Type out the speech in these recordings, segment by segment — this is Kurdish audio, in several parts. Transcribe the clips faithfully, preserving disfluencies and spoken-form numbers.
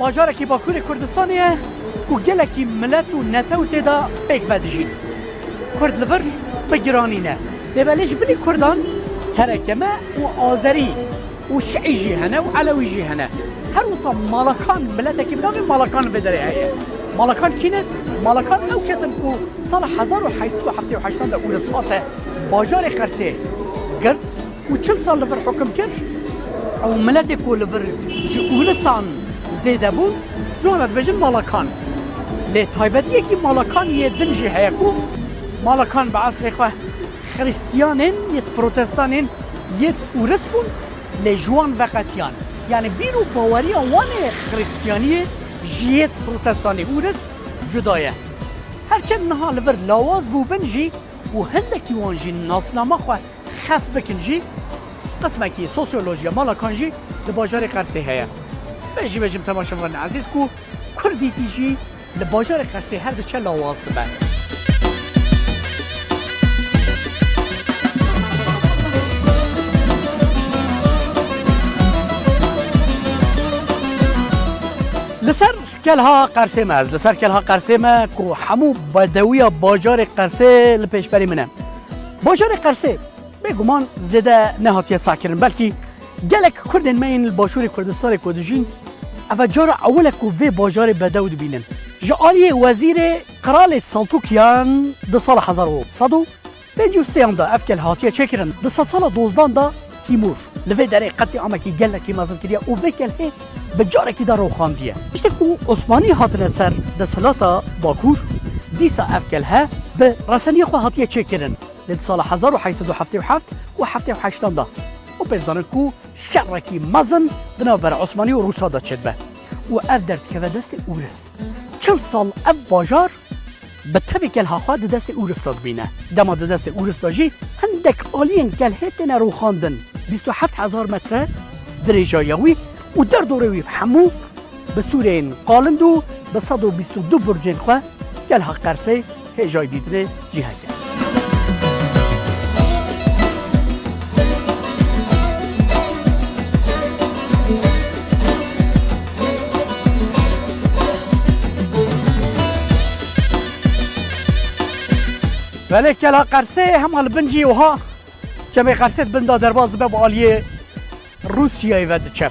Bajarekî Bakurê Kurdistanê ye ku gelekî milet û netew tê de pêk vedijîn. Kurd li vir bi giranî ne. Lê belê ji bilî Kurdan terekeme û Azerî û Şiî jî hene û Elewî jî hene. Her wisa Malakan, miletekî bi navê Malakan li vê derê heye. Malakan kî ne? Malakan ew kes in ku sala hezar û heşt sed û heftê û heştan de Ûris hate bajarê Qersê girt û çil sal li vir hukum kir û miletê ku li vir ji Ûrisan zêde bû, ji wan re dibêjin Malakan. Lê taybetiyekî Malakan yê din jî heye ku Malakan bi eslê xwe Xristiyanên yêt protestanên yêt Ûris bûn, lê ji wan veqetiyan. Yani bîr û baweriya wan ê Xristiyaniyê ji yêt protestanê Ûris cuda ye. Herçend niha li vir lawaz bûbin jî û hindekî wan jî nasnama xwe xef bikin jî, qismekî sosyolojiya Malakan jî li bajarê Qersê heye. Vê jî bêjim temaşevanên ezîz ku Kurdîtî jî li bajarê Qersê her diçe lawaz dibe. Li ser kelha Qersê me, ez li ser kelha Qersê me ku hemû bedewiya bajarê Qersê li pêşberî min e. Bajarê Qersê bêguman zêde nehatiye sakirin. Belkî gelek Kurdên me yên li Başûrê Kurdistanê ku dijîn, ev e cara ewil e ku vê bajarê bedew dibînin. Ji aliyê wezîrê Qralê Saltûkiyan di sala hezar û sed û pêncî û sêyan de ev kel hatiye çêkirin. Di sedsala dozdan de Tîmûr li vê derê qetlîamekî gelekî mezin kiriye û vê kelhê bi carekî de roxandiye. Piştî ku Osmanî hatine ser desthilata Bakur, dîsa ev kelhe bi reseniya xwe hatiye çêkirin. Lê di sala hezar û heşt sed û heftê û heft û heftê û heştan de û pê zanin ku şerekî mezin di navbera Osmanî û Rûsa de çêdibe û ev derdikeve destê Ûris. Çil sal ev bajar bi tevî kelha xwe di destê Ûris de dibîne. Dema di destê Ûris de jî hindek aliyên kelhê têne rûxandin. Bîst û heft hezar metre dirêjayiya wî û derdorê wî hemû bi sûreyên qalind û bi sed û bîst û du burcên xwe kelha Qersê hêjayî dîtinê cihek e. Belê kelha Qersê hema li bin jî wiha çemê Qersê di bin de derbas dibe bi aliyê Rûsyayê ve diçe.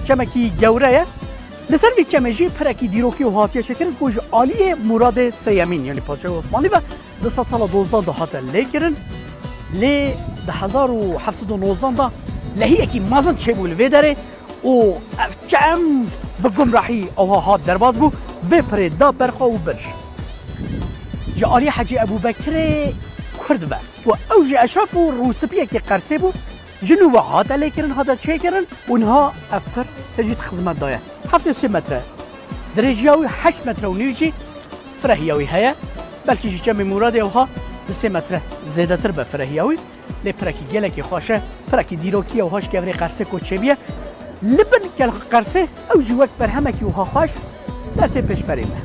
Çemekî gewre ye. Li ser vî çemê jî pirekî dîrokî û hatiye çêkirin ku ji aliyê Muradê Sêyemîn, yanî Padşahê Osmanî ve di sedsala dozdan de hate lêkirin. Lê di hezar û heft sed û nozdan de lehiyekî mezin çêbû li vê derê û ev çem bi gumrahî ewha hat derbas bû, vê pirê da ber xwe û birj. Ji aliyê Hecî Ebûbekirê Kurd ve ku ew jî eşraf û rûspiyekî Qersê bû, ji nû ve hate lêkirin, hate çêkirin û niha ev pir hejî di xizmet de ye. Heftê sê metre dirêjiya wî, heşt metre û nîv jî firehiya wî heye. Belkî ji çemê Muradê ewha di sê metre zêdetir be firehiya wî. Lê pirekî gelekî xweş e, pirekî dîrokî ye û ha ji kevirê Qersê ku çêbûye. Li bin kelha Qersê ew jî wek berhemekî wiha xweş dertê pêşberê me.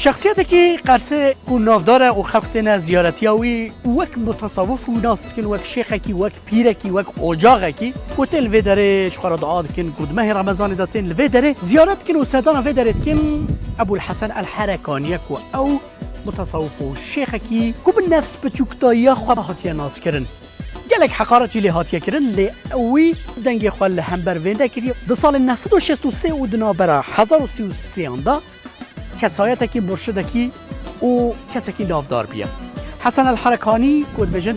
Şexsiyetekî Qersê ku navdar e û xelk têne ziyaretiya wî û wek mutasawif û nas dikin, wek şêxekî, wek pîrekî, wek ocaxekî ku tên li vê derê ji xwe re dua dikin, ku di mehê Remezanê de tên li vê derê ziyaret dikin û sedana vê derê dikin, Ebûl Hesen El Herekaniye ku ew mutasawif û şêxekî ku bi nefs piçûkdayiya xwe hatiye naskirin. Gelek heqaret jî lê hatiye kirin, lê wî dengê xwe li hember vê nekiriye. Di salên neh sed û şêst û sê û di navbera hezar û sî û sêyan de kesayetekî, murşidekî û kesekî navdar bûye. Hesen El Herekanî ku dibêjin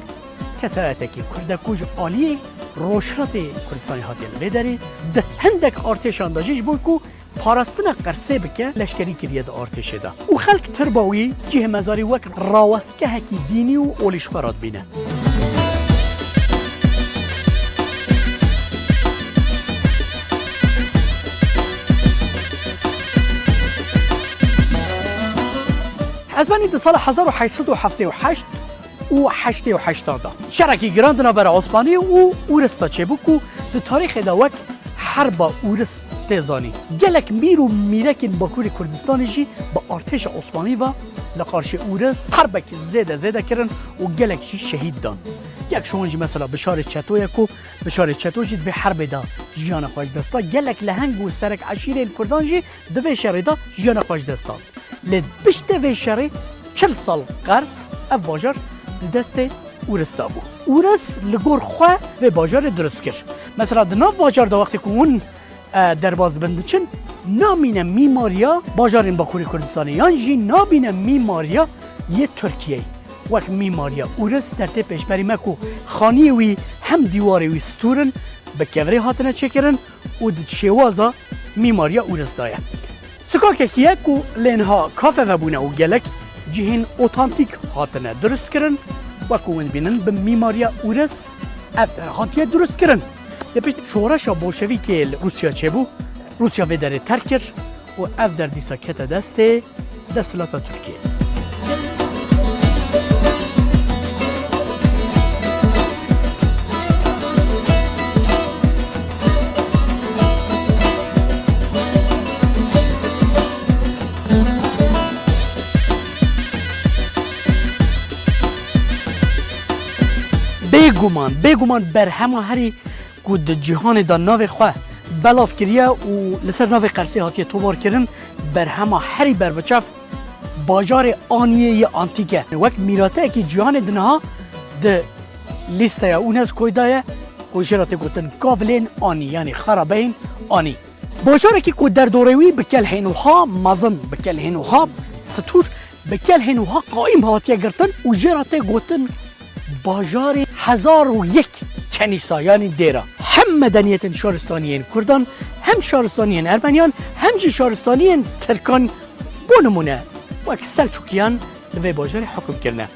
kesayetekî Kurd e ku ji aliyê Rojhilatê Kurdistanê hatiye li vê derê, di hindek artêşan de jî ji bo ku parastina Qersê bike, leşkerî kiriye di artêşê de. Û xelk tirba wî cihê mezarî wek rawestgehekî dînî û olî ji xwe re dibîne. Ez benî di sala hezar û heşt sed û heftê û heşt û heştê û heşt de şerekî giran di navbera Osmanî û Ûrista çêbû ku di tarîxê de wek Herba Ûris tê zanîn. Gelek mîr û mîrekên Bakurê Kurdistanê jî bi artêşa Osmanî ve li qarşî Ûris herbekî zêde zêde kirin û gelek jî şehîd dan. Yek ji wan jî mesela Bişarê Çeto ye ku Bişarê Çeto jî di vê herbê de jiyana xwe ji dest da. Gelek leheng û serek eşîrên Kurdan jî di vê şerê de jiyana xwe ji dest dan. Lê piştê vê şerê çil sal qers ev bajar di destê Ûris de bû. Ûris li gor xwe vê bajarê dirust kir. Mesela di nav bajar de wextê ku hûn, e, derbas dibin diçin, namîne mîmariya bajarên Bakurê Kurdistanê yan jî nabîne mîmariya yê Tirkiyeyê. Wek mîmariya Ûris dertê pêşberî me ku xaniyê wî hem dîwarê wî stûr in, bi kevirê hatine çêkirin û di şêwaza mîmariya Ûris de ye. Sikakekî ye ku lê niha kafe vebûne û gelek cihên otantîk hatine dirustkirin. Wek ku hûn dibînin, bi mîmariya Ûris ev der hatiye dirustkirin. Lê pişt şoreşa bolşevîkê li Rûsya çêbû, Rûsya vê derê terk kir û ev der dîsa kete destê desthilata Tirkiyê. Bêguman, bêguman berhema herî ku di cîhanê de navê xwe belav kiriye û li ser navê Qersê hatiye tomarkirin, berhema herî berbiçav bajarê Aniyê yê antîk e. Wek mîrateyekî cîhanê di niha di lîsteya UNESCOyê de ye ku jê re tê gotin Kavlên Anî, yanî xerabeyên Anî. Bajarekî ku derdorê wî bi kelhên wiha mezin, bi kelhên wiha stûr, bi kelhên wiha qaîm hatiye girtin û jê re tê gotin bajarê hezar û yek kenîsa, yanî dêra. Hem medeniyetên şaristaniyên Kurdan, hem şaristaniyên Ermeniyan, hem jî şaristaniyên Tirkan, bo nimûne, wek Selçukiyan li vê bajarê hukm kirine.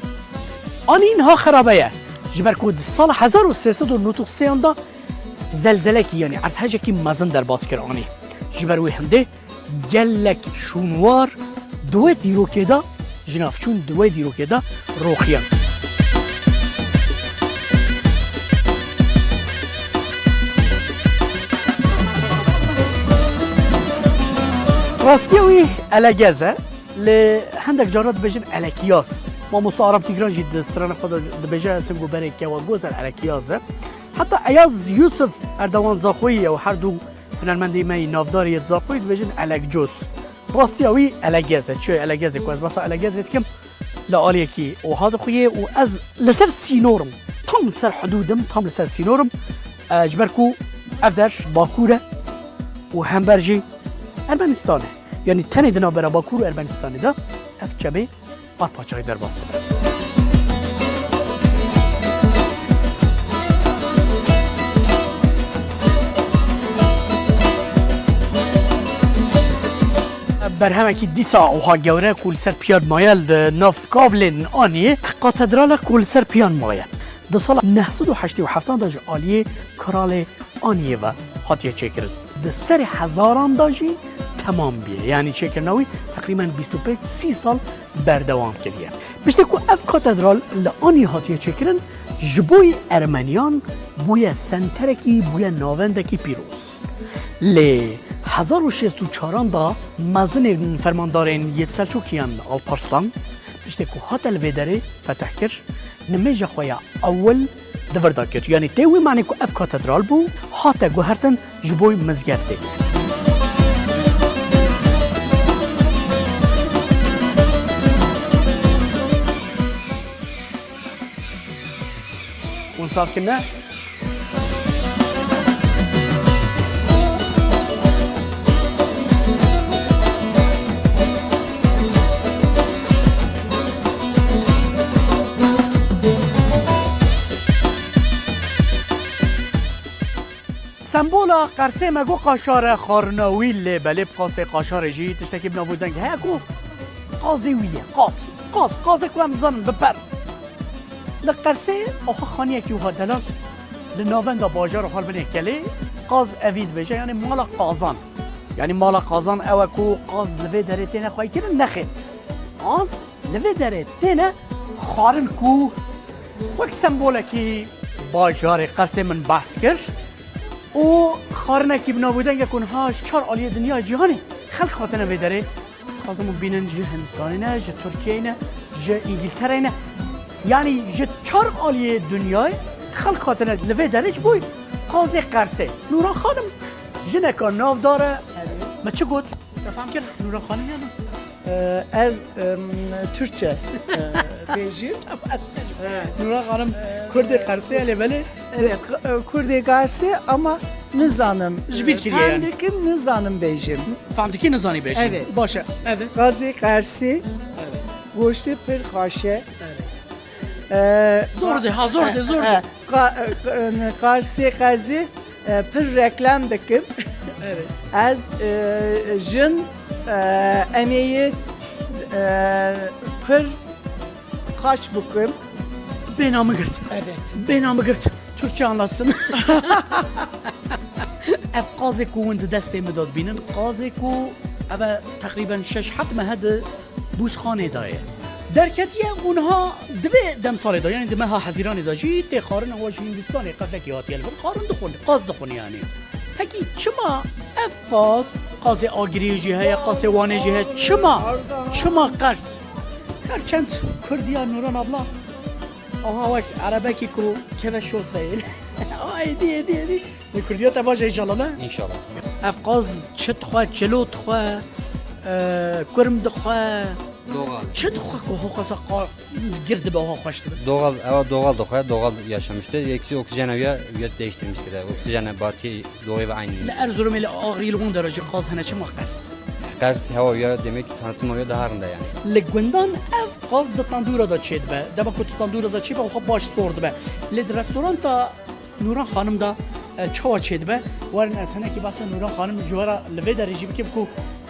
Anî niha xerabe ye, ji ber ku di sala hezar û sê sed û nod û sêyan de zelzelekî, yanî erdhejekî mezin derbas kir Anî. Ji ber wê hindê gelek şûnwar di wê dîrokê de, ji nav çûn di wê dîrokê de roxiyan. Rastiya wî elegez e, lê hindek cara dibêjin elekyaz. Mamosta Aram Tîgran jî di strana xwe de dibêje, Singo berê kewa goz e, elekyaz e. Heta Eyaz Yusuf Erdewan Zaxoyî ye û her du hunermendê me yî navdar yê Zaxoyî dibêjin elekcoz. Rastiya wî elegez e. Çi elegez e ku ez behsa elegezê dikim? Li aliyekî oha dixuye û ez li ser sînor im. Tam li ser hidûd im, tam li ser sînor im. E, ji ber ku ev der Bakur e û hember jî Ermenistan e. Yanî tenê di navbera Bakur û Ermenistanê de ev çemê Arpaçayê derbas dibe. Berhemekî dîsa wiha gewre ku li ser piyan maye li nav Kavlên Aniyê, katedrala ku li ser piyan maye. Di sala neh sed û heştê û heft de ji aliyê Kralê Aniyê ve hatiye çêkirin. Di serê hezaran de jî temam bûye. Yanî çêkirina wî teqrîben bîst û pênc sî sal berdewam kiriye. Piştî ku ev katedral li Anî hatiye çêkirin, ji bo Ermeniyan bûye senterekî, bûye navendekî pîroz. Lê hezar û şêst û çaran de mezinên fermandarên yê Selçûkiyan Alparslan, piştî ku hate li vê derê fetih kir, nimêja xwe ya ewil di vir de kir. Yanî tê wî manê ku ev katedral bû, hate guhertin ji bo mizgeftê. Hûn sax kin ne? Sembola Qersê me got qaşar e, xwarina wî lê belê bi qasê qaşarê jî tiştekî bi nav û deng heye ku qazê wî ye. Qaz, qaz, qazê ku em dizanin bi per. Li Qersê axa xaniyekî wiha delal li navenda bajara xwe li binê kelê qaz evî dibêje, yanî mala qazan. Yanî mala qazan ew e ku qaz li vê derê têne xweykirin, nexêr. Qaz li vê derê têne xwarin ku wek sembolekî bajarê Qersê min behs kir û Xarinekî bi nav û dengek û niha ji çar aliyê dinyayê cîhanê xelk hatine vê derê. Dixwazim hûn bînin ji Hindistanê ne, ji Tirkiyeyê ne, ji Îngiltereyê ne. Yanî ji çar aliyê dinyayê xelk hatine li vê derê ji bo qazê Qersê. Nûran Xanim jineka navdar e. Me çi got? Te fam kir? Nûran Xanim ya ne? Ee, ez, em, Türkçe, e, bêjim. Ez bêjim. He. Nûran Xanim Kurdê Qersê ye lê belê. Evet, e, Kurdê Qersê ama nizanim. Ji bîr kiriye yani. Fem dikim, nizanim bêjim. Fam dikî, nizanî bêjî. Evet. Baş e. Evet. Qazê Qersê, Evet. Goştê pir xweş e. Evet. E, Zor de, ha, zor de, zor de. e, qa-, e, qa-, e, Qarsê qezî, e, pir reklam dikim. Evet. Ez, e, jin, e, emêyî, e, pir xaş bikim. Bêhna min girt. Evet. Bêhna min girt. Türkçe anlatsın. Ev qazê ku hûn di destê min de dibînin, qazê ku ev e teqrîben şeş heft mehe di bûzxanê de ye. Derketiye û niha di vê demsalê de, yanî di meha Hezîranê de jî tê xwarin, ewa ji Hîndistanê qeflekê hatiye li vir xwarin dixwin, qaz dixwin yanî. Pekî çima ev qaz, qazê Agiriyê jî heye, qazê Wanê jî heye, çima, çima qers? Her çend Kurdiya Nûran abla, aha wek erebekî ku keve şoseyê. Ay, êdî, êdî, êdî. Li Kurdiya te baş e înşallah, ne? İnşallah. Ev qaz çi dixwe, çilo dixwe, e, kurm dixwe. Doğal. Çi dixwe ku ho qasa qa-, gir dibe, ho xweş dibe? Doğal, ewa doğal dixwe, doğal yaşamıştı. Eksi oksijen ev ya, ya değiştirmiş kire. Oksijen batı doğu ve aynı. Li Erzurumê, li Agirî, li wan dera jî qaz hene, çima qers? Qers hewa ya demek ki tanıtım ya daha rında yani. Li gundan ev qaz di tandûra de çêdibe. Dema ku di tandûra de çêbe, wiha baş sor dibe. Lê di restoranta Nûran Xanim de, e, çawa çêdibe? Werin ez hinekî behsa Nûran Xanim ji we re li vê derê jî bikim ku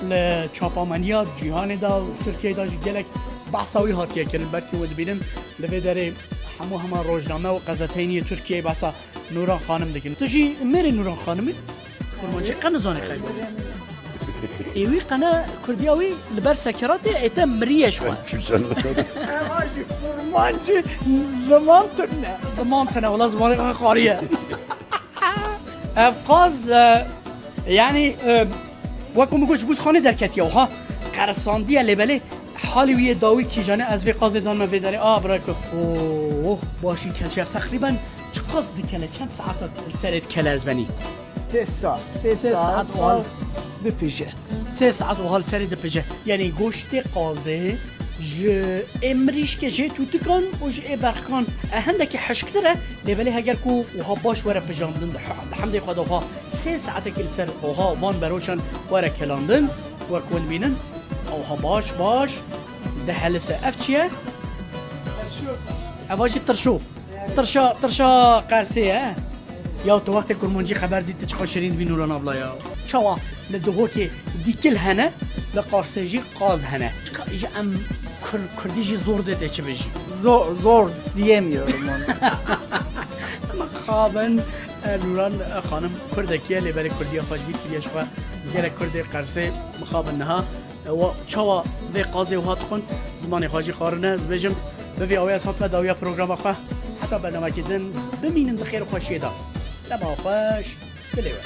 li çapameniya cîhanê de û Tirkiyeyê de jî gelek behsa wî hatiye kirin. Belkî we dibînin li vê derê hemû hema rojname û qezeteyên yê Tirkiyeyê behsa Nûran Xanim dikin. Tu jî mêrê Nûran Xanim î? Kurmancî qe nizanî qey. Ê wî qene kurdiya wî li ber sekeratê ê te miriye ji xwe. Ev jî kurmancî ziman tune. Ziman tune, wela zimanê xwe xwariye. Ev qaz, e, yanî, e, wek min got ji bûzxanê derketiye wiha. Qerisandiye lê belê halî wî yê dawî kîjan e, ez vê qazê dan me vê derê. A, bira ku. Oh, başî kelçe ev teqrîben çiqas dikele, çend saeta li serê dikele ez benî? Sê saet, sê Sê saet saet wiha wiha bipije. Sê saet wiha li serê dipije. Yanî goştê qazê ji ê mirîşkê, ji ê tûtikan û ji ê berxikan e hindekî hişktir e. Lê belê heger ku wiha baş were pijandin di he-, di hemdê xwe de wiha sê saetekî li ser wiha van beroşan were kelandin, wek hûn dibînin, wiha baş baş dihelise. Ev çi ye? Eva jî tirşo. Tirşa, tirşa Qersê ye. Ya tu wextê kurmancî xeber dît, tu çiqa şirîn dibî Nûran abla ya. Çawa li Duhokê dîkil hene, li Qarsê jî qaz hene. Çiqa ji em kur-, kurdî jî zor dê tê çi bijî. Zor, zor diyemiyorum onu. Mixabin, e, Nûran, e, xanim kurdekî ye, lê berê kurdiya xwe ji bîr kiriye ji xwe. Gelek kurdê Qersê mixabin niha. Ewa, çawa vê qazê wiha dixwin, zimanê xwe jî xwarine, ez bêjim, bi vî awê ez hatime dawiya programa xwe. Heta bernamekî din, bimînin di xêr û xweşiyê de. Dema xweş, dilê we.